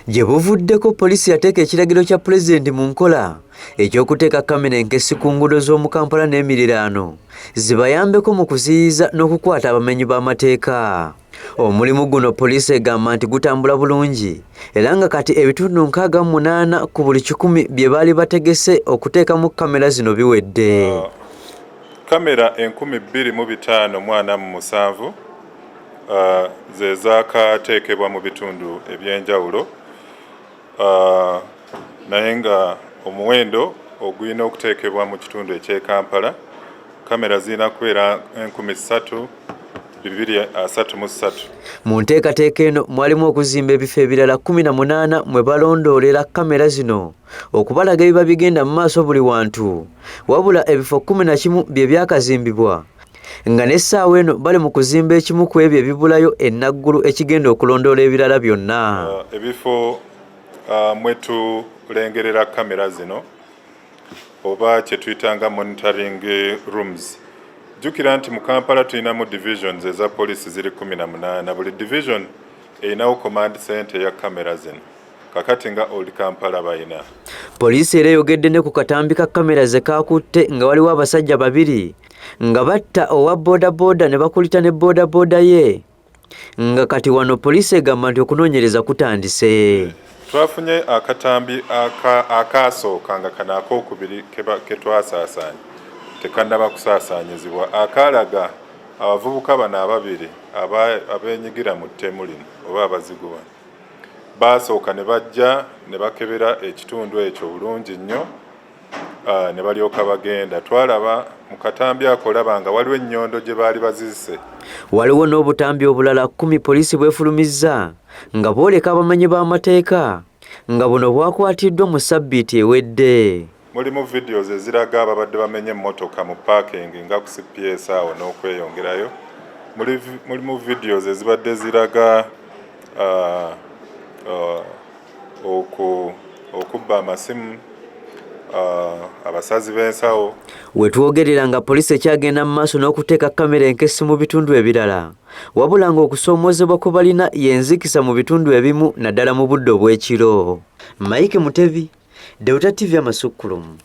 Gye buvuddeko poliisi yateeka ekiragiro kya pulezidenti mu nkola eky'okuteeka kamera enkessi ku nguudo z'omu Kampala n'emiriraano zibayambeko mu kuziyiza n'okukwata abamenyi b'amateeka. Omulimu guno poliisi egamba nti gutambula bulungi era nga kati ebitundu 68 ku buli 100 bye baali bategese okuteekamu kamera zino biwedde. Kamera 2547 ze zaakateekebwa mu bitundu ebyenjawulo, naye nga omuwendo ogulina okuteekebwa mu kitundu eky'e Kampala kamera zirina kubeera 3233. Mu nteekateeka eno mwalimu okuzimba ebifo ebirala 18 mwe balondoolera kamera zino okubalaga ebiba bigenda mu maaso buli wantu, wabula ebifo 11 bye byakazimbibwa nga n'essaawa eno bali mu kuzimba ekimu ku ebyo ebibulayo e Naggulu ekigenda okulondoola ebirala byonna. Ebifo mwe tulengerera kamera zino oba kye tuyitanga monitoring rooms. Jjukira nti mu Kampala tulinamu divisions eza poliisi ziri 18. Buli division erinawo command center eya kamera zino. Kakati nga Old Kampala balina. Poliisi era eyogedde ne ku katambi ka kamera ze kaakutte nga waliwo abasajja babiri nga batta owa boodabooda ne bakulita ne boodabooda ye, nga kati wano poliisi egamba nti okunoonyereza kutandise. Twafunye akatambi akaasooka nga kano akookubiri ke twasaasaanya tekannaba kusaasaanyizibwa, akaalaga abavubuka bano ababiri abeenyigira mu ttemu lino oba abazigu bano. Baasooka ne bajja ne bakebera ekitundu ekyo bulungi nnyo, ne balyoka bagenda. Twalaba mu katambi ako olaba nga waliwo ennyondo gye baali bazizise. Waliwo n'obutambi obulala 10 poliisi bwefulumizza nga bwoleka abamenyi b'amateeka nga buno bwakwatiddwa mu ssabbiiti ewedde. Mulimu videos eziraga ababadde bamenye emmotoka mu parking nga ku CPS awo n'okweyongerayo. Mulimu videos ezibadde ziraga okubba amasimu, abasazi b'ensawo. We twogerera nga poliisi ekyagenda mu maaso n'okuteeka kamera enkessi mu bitundu ebirala, wabula ng'okusoomoozebwa kwe balina y'enzikisa mu bitundu ebimu naddala mu budde obw'ekiro. Mike Mutebi, Delta TV Amasukkulumu.